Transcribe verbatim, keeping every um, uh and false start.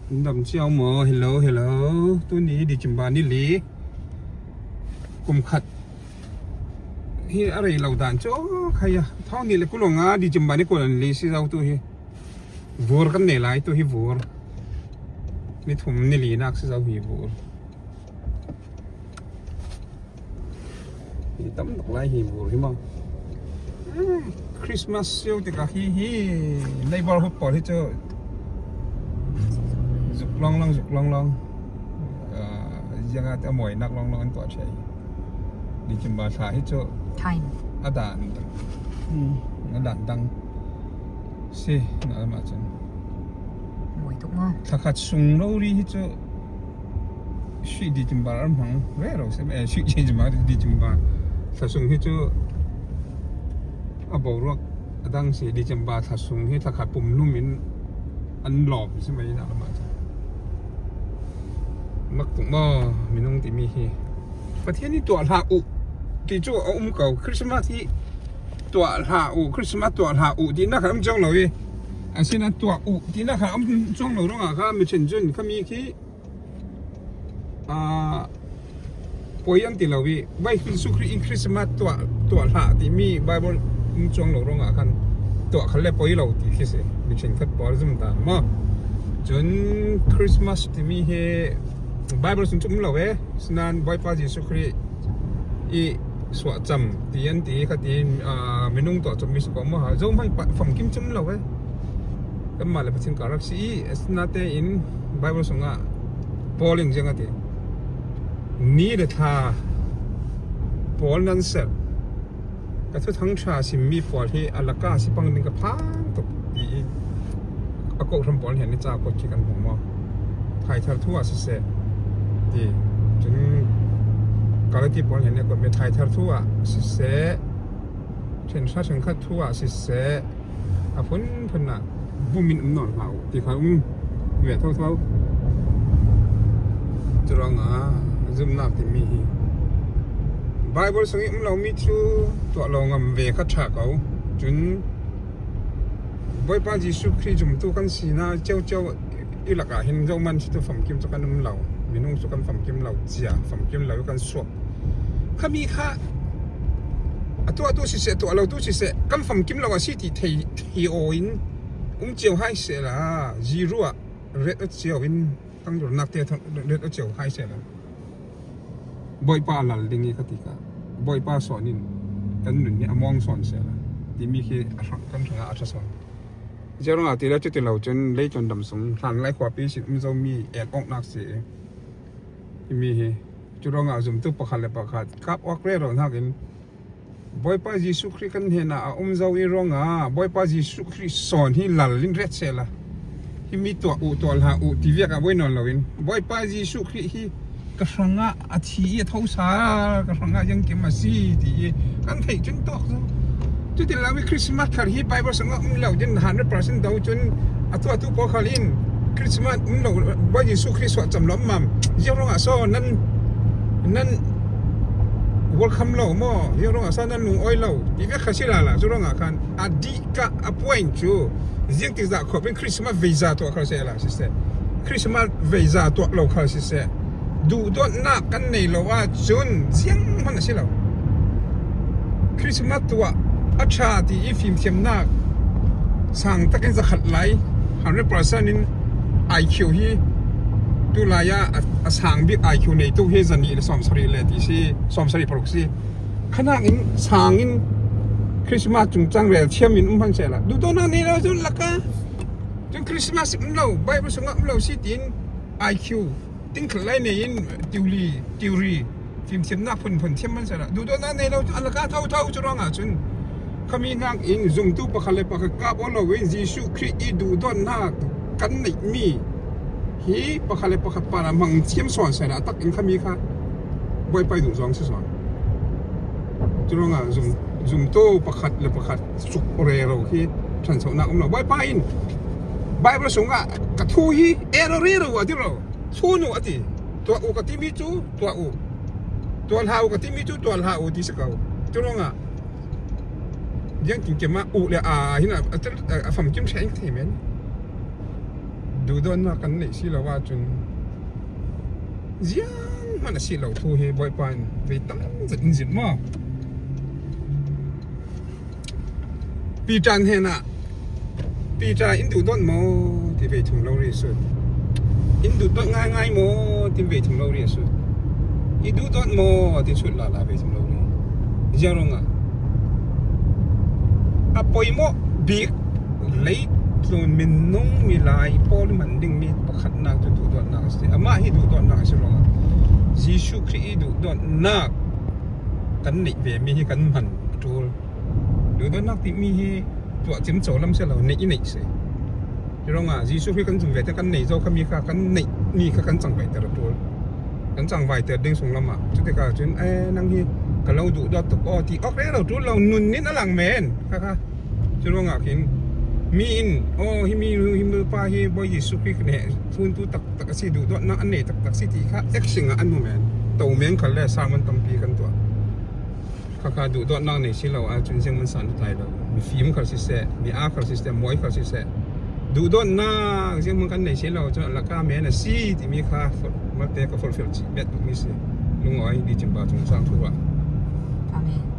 Dam ciau maw? Hello, hello. Tuni December ni li. Kum khat hi a rei lo dan chu khai a. Thau ni le kul nga December ni kul an li si zau tu hi. Vur kan nei lai tu hi vur. Ni thum ni li nak si zau hi vur. Hi tam tak lai hi vur hi maw. Christmas siau te ka hi hi neighborhood pawl hi chu zuk long long, zuk long long. Ziang a te a mawi nak long long an tuah thei. December thla hi chu a dan tak. A dan dang si na ma chun. Mawi tuk maw? Thla khat sung lo ri hi chu. Sui December an hmang ve lo se, eh, sui December, December thla sung hi chu a boruak a dang si. December thla sung hi thla khat pum lum in an lawm si mai na lamah chu. Mak tuk maw, minung ti mi hi. Pathian ni tuah hlah uh ti chu a um ko. Christmas hi tuah hlah uh, Christmas tuah hlah uh ti na khat um chuang lo hi. A sin a tuah uh ti na khat um chuang lo rong a kha mi chen chun kha mi khi a, poi an ti lo hi. Bai Jesu Khrih in Christmas tuah, tuah hlah ti mi Bible um chuang lo rong a khan tuah khat le poi lo ti khi si. Mi chen khat pawl zum ta maw. Chun Christmas ti mi hi Bible sung chu um lo e. Sinan Bawipa Jesu Khrih i suah cham ti an ti kha ti, a, minung tuah cham mi si ko maw ha. Zo mai pa famkim chu um lo e. Kan mah le Pathian ka rak si i, a sin a te in Bible sung a Paul in ziang a ti. Ni le thla pawl nan ser. Ka thuthang tha sim mi pawl hi a laka si pang ding ka phang tuk ti i a ko hram pawl hian ni cha ko ki kan hmang maw. Thai thar thu a si se ti. Chun Galati pawl hian ni ko mi thai thar thu a si se. Then sa then khat thu a si se. A phun phun na bumin um nawn hlau ti kha um ve tho tho. Churang a zumnak ti mi hi Bible sung i um lo mi chu tuah lo ngam ve kha tha ko. Chun Bawipa Jesu Khrih zumtu kan sina cheu cheu i lakah hin zo man si tu famkim chu kan um lo. Minung chu kan famkim lo chia, famkim lo kan suak. Khami kha a tuah tu si se, tuah lo tu si se, kan famkim lo a si ti thei, thei aw in um chiau hai se la, zero a ret a chiau in kan dur nak te thon ret a chiau hai se la. Bawipa a lal ding i ka ti ka. Bawipa sawn in kan nun ni a mawng sawn se la. Ti mi khi a hrak kan hrang a a tha sawn. Zero a ti la chu ti lo chun lei chun dam sung hlan lai khua pi sin um zo mi en awk nak si. Ti mi hi. Chu rong a zumtu pakhat le pakhat kap awk rero nak in Bawipa Jesu Khrih kan hnenah a um zo i rong a Bawipa Jesu Khrih sawn hi lal in ret sela. Hi mi tuah uh, tuah hlah uh ti viak a voi nawn lo in Bawipa Jesu Khrih hi ka hrangah a thi i a thosa, ka hrangah ziang kim a si ti i kan theih chun tawk zo. Chuti lo mi Christmas thar hi Bible sungah um lo din hundred percent do chun a tuah tu pawh khal in Christmas um lo, Bawi Jesu Khrih suah cham lo mam. Ziang rongah saw nan, nan welcome lo maw? Ziang rongah saw nan lungawi lo. Ti vek kha si lala, zu rongah khan a dih kah a point chu. Ziang ti zah khawp in Christmas vei za tuah khal seh la, sister. Christmas vei za tuah lo khal seh. Duhdawtnak kan nei lo ah cun ziang hman a si lo. Christmas tuah a ṭha ti i fimthiamnak sang takin zakhat lai hundred percent in I Q hi tulai ah a, a sang bik I Q neitu hi zanih le sawmsarih le ti si, sawmsarih paruk si. Khanak in sang in Christmas cungcang rel thiam in um hman seh la. Duhdawtnak nei lo cun laka cun Christmas um lo, Bible sungah um lo si tiin I Q tingkhalh lai nei in tiuli, tiuri, fimthiamnak phunphun thiam hman seh la. Duhdawtnak nei lo cun a laka thotho cu ruangah cun khami nak in zumtu pakhat le pakhat kap aw lo in Jesuh Khrih i duhdawtnak kan neihmi hi pakhat le pakhat parah hmang thiam sawn seh la, a tak in khami kha Bawipa i duh zawng si sawn. Cu ruangah zum, zumtu pakhat le pakhat suk rero khi ṭhanchonak um lo. Bawipa in Bible sungah ka thu hi error rero a ti lo. Chun uh a ti. Tuah uh ka timi cu tuah uh. Tuah hlah uh ka timi cu tuah hlah uh ti si ko. Cu ruangah ziangtin keimah uh le a hin a, a, a famkim ṭheh in ka thei men. Duhdawtna kan neih si lo ahcun zianghman a si lo thu hi Bawipa in vei tam zet in zin maw? Peter hnenah, Peter, in duhdawt maw? Ti vei thum lo rih a sut. In duhdawt ngaingai maw? Ti vei thum lo rih a sut. I duhdawt maw? Ti sut lala vei thum lo rih. Ziang ruangah a poimawh bik leitlun minung milai pawl i hman dingmi pakhatnak cu duhdawtnak a si. Amah hi duhdawtnak a si ruangah Jesuh Khrih i duhdawtnak kan neih vemi hi kan hman a ṭul. Duhdawtnak timi hi tuah cimco lam si lo, neih i neih si. Hi ruangah Jesuh Khrih kan zum ve te kan nei zo khami kha kan neihmi kha kan cangvaiter a ṭul. Kan cangvaiter ding sunglam ah cutikah cun, "Eh, nang hi ka lo duhdawt tuk aw," ti awk rero ṭul lo, nun nin a lang men kha kha. Hi ruangah khin mi in, "Aw, himi, himi pa hi Bawi Jesuh Khrih kan he funtu taktak a si, duhdawtnak an nei taktak si," ti kha action ah an hmu men. To men khal le sermon tampi kan tuah. Khakha duhdawtnak nei si lo ahcun zianghman san a tlai lo. Mifim khal siseh, mi aa khal siseh, mawi khal siseh, duhdawtnak zianghman kan nei si lo cun a laka men a si timi kha ful-, malte ka fulfill cih bet tukmi si. Lungawi, December cung sang thu ah. Amen.